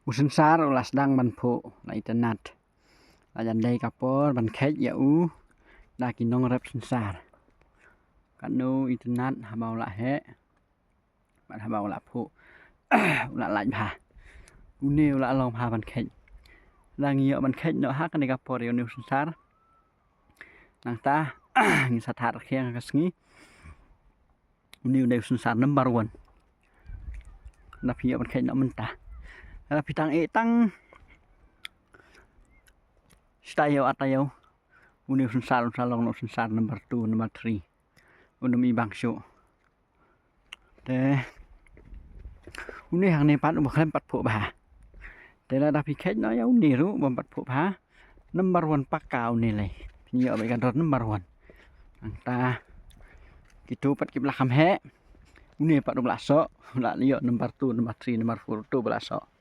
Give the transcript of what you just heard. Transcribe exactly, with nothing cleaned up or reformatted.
U synsar u la sdang ban phuh, la itynnad. La jan dei ka por ban kheit ïa u da ki nongrep synsar. Katno itynnad haba u la heh bad haba u la phuh. U la lait bha. Une u la long bha ban kheit. Dang ïoh ban kheit noh ha kane ka por ïa une u synsar. Nangta ngin sa thad rakhe ha ka sngi. Une u dei u synsar number one. Lada phi ïoh ban kheit noh mynta, lada phi tang eh tang shi taïew ar taïew, une u synsar un sa long noh u synsar number two, number three. Un ym i bang shuh. Te une hangne pat u ba khlem pat phuh bha. Te lada phi kheit noh ïa une ruh u bym pat phuh bha, number one paka une lei. Phin ïoh beit ka dor number one. Nangta kito pat kiba la kham heh, une pat u ba la soh, u la ïoh number two, number three, number four, uto ba la soh.